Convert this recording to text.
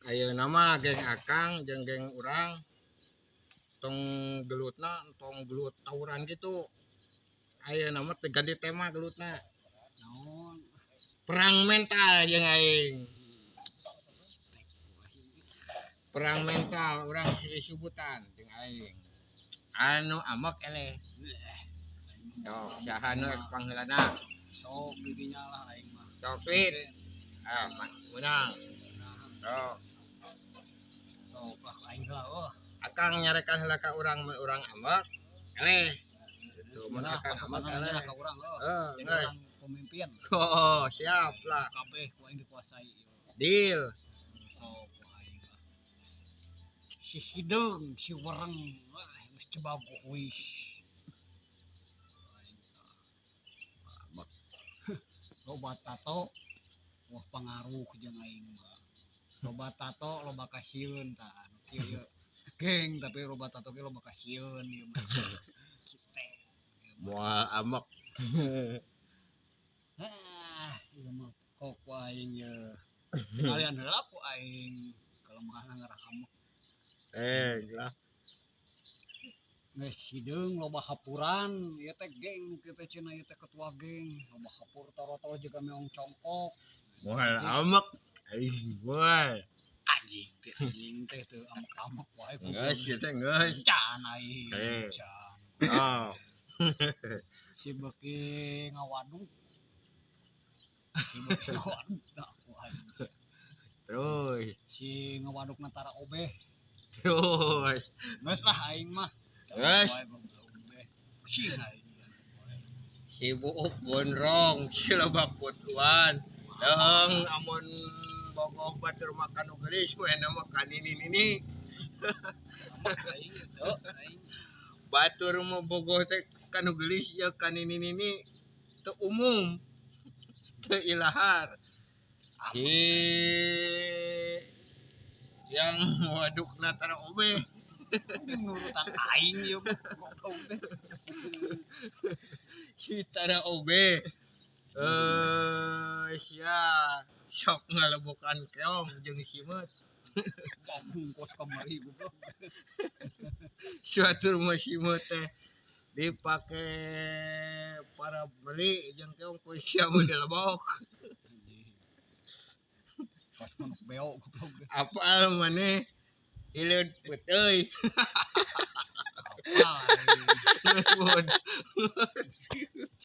Ayeuna mah geng akang jeung geng urang tong gelutna, tong gelut tawuran gitu. Ayeuna mah teh ganti tema gelutna. Naon? Perang mental jeung aing. Perang mental urang silih subutan jeung aing. Anu amok eleh. Sok saha nu rek pangheulana? Sok didinya lah aing mah. Sok Lin. Ah, menang. Sok. Sok lah aing heula oh. Akang nyarekan heula ka urang mun urang ambek eleh. Gitu, mun akang ambek eleh. Ka urang oh. Heeh, Jadi geus. urang pemimpin. Oh, siap lah. Kabeh ku aing dikuasai. Deal. Sok ku aing lah. Si hideung, si wereng, wah geus cebagoh wis. Aing Ambek. Loba tato, wah pangaruh jeung aing mah. Loba tato, loba kasieun tah anu kieu ieu. Geng tapi loba tato ge loba kasieun ieu mah. Kitu. Moal ambek. Ah, ieu mah kok ku aing ye. Kalian heula ku aing kelemahan ngarah amuk. Eh, lah. Geus hideung loba hapuran, ieu teh geng kieu teh cenah ieu teh ketua geng, loba hapur torotol juga meong congkok. Moal ambek. Aing moal. Anjing teh teu amuk-amuk wae. Geus ieu teh geus. Can aing. Eh. Can. Oh. Si beuki ngawaduk. Si beuki ngawaduk dah ku aing. Terus, Si ngawadukna tara obeh. terus. Geus lah aing mah. Geus. Wae goblok obeh. Pusing aing. Si buuk gondrong, si loba kutuan. Deung amun bogoh batur makan nu geulis we na mah kanini nini. Amuk aing teu aing. Batur mah bogoh teh kanu geulis ya kanini nini teu umum. Teu ilahar. Si yang wadukna tara obeh. Nurutan aing ieu goblok teh. Si tara obeh. Eh, sia sok ngalebokan keong jeung simeut. Gabung kos kamari goblok. Suatu rumah simeut teh dipake para beli jeung keong ku sia mun dilebok. Kos manuk beo goblok. Apal maneh hileud peuteuy. Apal aing. Mun.